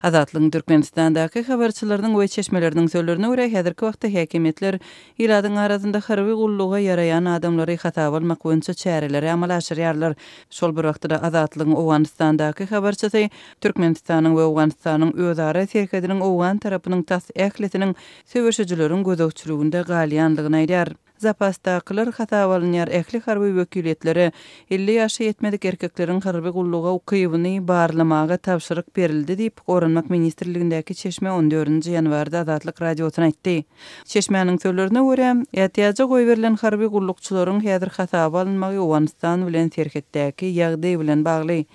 Azatlygyň Türkmenistandaky habarçylarynyň we çeşmeleriniň sözlerine görä, häzirki wagtda häkimiýetler ilatyň arasynda harby gulluga ýaraýan adamlary hasaba almak boýunça çäreleri amala aşyrýarlar. Şol bir wagtda-da Azatlygyň Owganystandaky habarçysy Türkmenistanyň we Owganystanyň özara serhediniň owgan tarapynyň tas ählisiniň söweşijileriň gözegçiliginde galýandygyny aýdýar. Zapasdakylar hasaba alynýar Ähli harby wekiliýetlere 50 ýaşa ýetmedik erkekleriň harby gulluga ukybyny barlamaga tabşyryk berildi diýip, Goranmak ministrligindäki çeşme on dördünji ýanwarda Azatlyk Radiosyna aýtdy. Çeşmäniň sözlerine görä, ätiýaja goýberilen harby gullukçylaryň häzir hasaba alynmagy Owganystan bilen serhetdäki ýagdaý bilen bagly.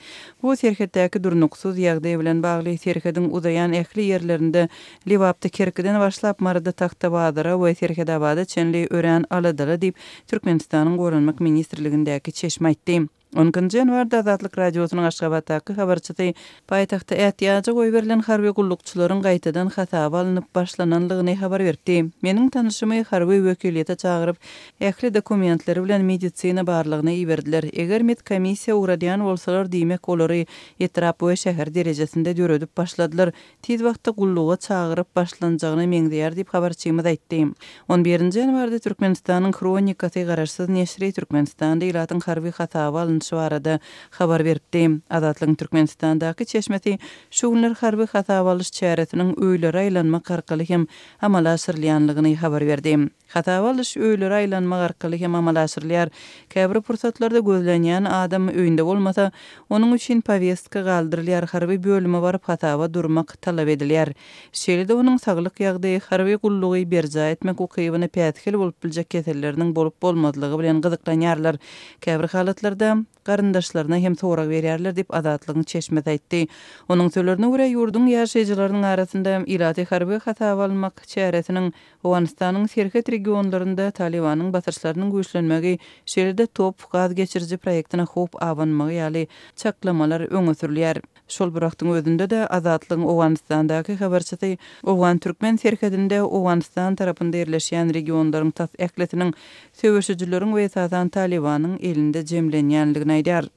Bu serhetdäki durnuksyz ýagdaý bilen bagly serhediň uzaýan ähli ýerlerinde Lebapda Kerkiden başlap, Maryda Tagtabazara we Serhedabada çenli örän aladaly diýip, Türkmenistanyň Goranmak ministrligindäki çeşme aýtdy. On ikinji ýanwarda Azatlyk Radiosynyň Aşgabatdaky habarçysy paýtagtda ätiýaja goýberilen harby gullukçylaryň gaýtadan hasaba alnyp başlananlygyny habar beripdi. Meniň tanyşymy harby wekiliýete çagyryp, ähli dokumentleri bilen medisina barlagyna iberdiler. Eger medkomissiýa ugradýan bolsalar, diýmek, olary etrap we şäher derejesinde döredip başladylar. Tiz wagtda gulluga çagyryp başlanjagyna meňzeýär diýip, habarçymyz aýtdy. On birinji ýanwarda Türkmenistanyň Hronikasy garaşsyz neşiri Türkmenistanda ilatyň harby hasaba alnyşy barada habar beripdi. Azatlygyň Türkmenistandaky çeşmesi şu günler harby hasaba alyş çäresiniň öýlere aýlanmak arkaly hem amala aşyrylýanlygyny habar berdi. Hasaba alyş öýlere aýlanmak arkaly hem amala aşyrylýar. Käbir pursatlarda gözlenýän adam öýünde bolmasa, onuň üçin powestka galdyrylýar, harby bölüme baryp hasaba durmak talap edilýär. Şeýle-de onuň saglyk ýagdaýy, harby gullugy berjaý etmek ukybyna päsgel bolup biljek keselleriniň bolup-bolmazlygy bilen gyzyklanýarlar. Käbir halatlarda, garyndaşlaryna hem sorag berýärler diýip, Azatlygyň çeşmesi aýtdy. Onuň sözlerine görä, ýurduň ýaşaýjylarynyň arasynda ilaty harby hasaba almak çäresiniň Owganystanyň serhet regionlarynda Talybanyň basyşlarynyň güýçlenmegi, şeýle-de TOPH gaz geçiriji proýektine howp abanmagy ýaly çaklamalar öňe sürülýär. Şol bir wagtyň özünde-de, Azatlygyň Owganystandaky habarçysy owgan-türkmen serhedinde Owganystan tarapynda ýerleşýän regionlaryň tas ählisiniň söweşijileriň we esasan Talybanyň elinde jemlenýändigini aýdýar.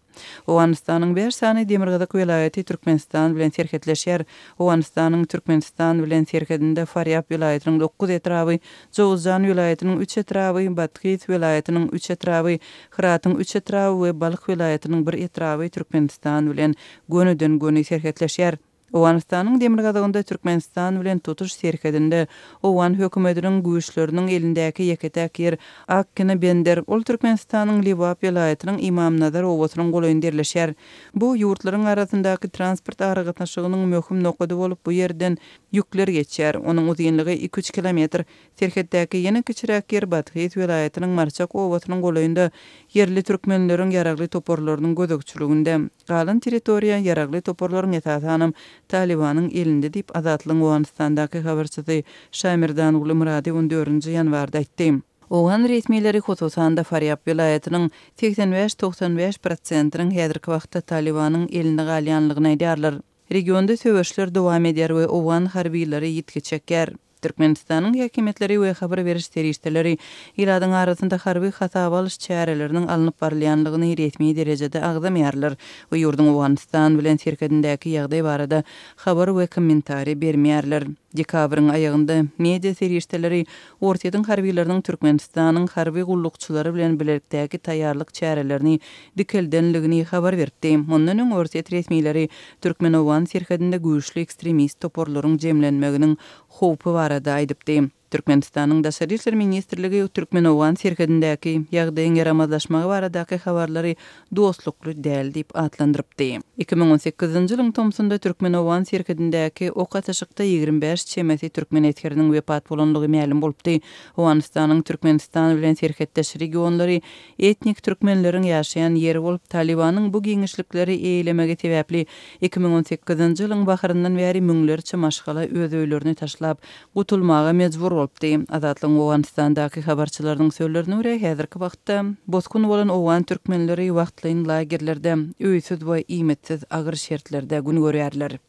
Owganystanyň bäş sany demirgazyk welaýaty Türkmenistan bilen serhetleşýär. Owganystanyň Türkmenistan bilen serhedinde Farýab welaýatynyň dokuz etraby, Jowuzjan welaýatynyň üç etraby, Badhys welaýatynyň üç etraby, Hyratyň üç etraby we Balh welaýatynyň bir etraby Türkmenistan bilen gönüden-göni serhetleşýär. Owganystanyň demirgazygynda Türkmenistan bilen tutuş serhedinde owgan hökümetiniň güýçleriniň elindäki ýeke-täk ýer Akkina Bender, ol Türkmenistanyň Lebap welaýatynyň Ymamnazar obasynyň golaýynda ýerleşýär. Bu ýurtlaryň arasyndaky transport aragatnaşygynyň möhüm nokady bolup, bu ýerden ýükler geçýär. Onuň uzynlygy iki-üç kilometr. Serhetdäki ýene kiçiräk ýer Badhys welaýatynyň Marçak obasynyň golaýynda ýerli türkmenleriň ýaragly toparlarynyň gözegçiliginde. Galan territoriýa ýaragly toparlaryň esasanam Talybanyň elinde diýip, Azatlygyň Owganystandaky habarçysy Şamerdanguly Myrady on dördünji ýanwarda aýtdy. Owgan resmileri hususan-da Farýab welaýatynyň 85-95 prosentiniň häzirki wagtda Talybanyň elinde galýanlygyny aýdýarlar. Regionda söweşler dowam edýär we owgan harbylary ýitgi çekýär. Türkmenistanyň häkimiýetleri we habar beriş serişdeleri ilatyň arasynda harby hasaba alyş çäreleriniň alnyp barylýanlygyny resmi derejede agzamaýarlar we ýurduň Owganystan bilen serhedindäki ýagdaý barada habar we kommentariý bermeýärler. Dekabryň aýagynda media serişdeleri Orsýetiň harbylarynyň Türkmenistanyň harby gullukçylary bilen bilelikdäki taýýarlyk çärelerini dikeldenligini habar beripdi. Mundan öň orsýet resmileri türkmen-owgan serhedinde güýçli ekstremist toparlaryň jemlenmeginiň howpy barada aýdypdy. Türkmenistanyň Daşary işler ministrligi türkmen-owgan serhedindäki ýagdaýyň ýaramazlaşmagy baradaky habarlary dostlukly däl diýip atlandyrypdy. 2018-nji ýylyň tomsunda türkmen-owgan serhedindäki ok atyşykda 25 çemesi türkmen esgeriniň wepat bolandygy mälim bolupdy. Owganystanyň Türkmenistan bilen serhetdeş regionlary Etnik türkmenleriň ýaşaýan ýeri bolup, Talybanyň bu giňişlikleri eýelemegi sebäpli 2018-nji ýylyň baharyndan bäri müňlerçe maşgala öz öýlerini taşlap, gutulmaga mejbur bolupdy. Azatlygyň Owganystandaky habarçylarynyň sözlerine görä, häzirki wagtda bosgun bolan owgan türkmenleri wagtlaýyn lagerlerde, öýsüz we iýmitsiz agyr şertlerde gün görýärler.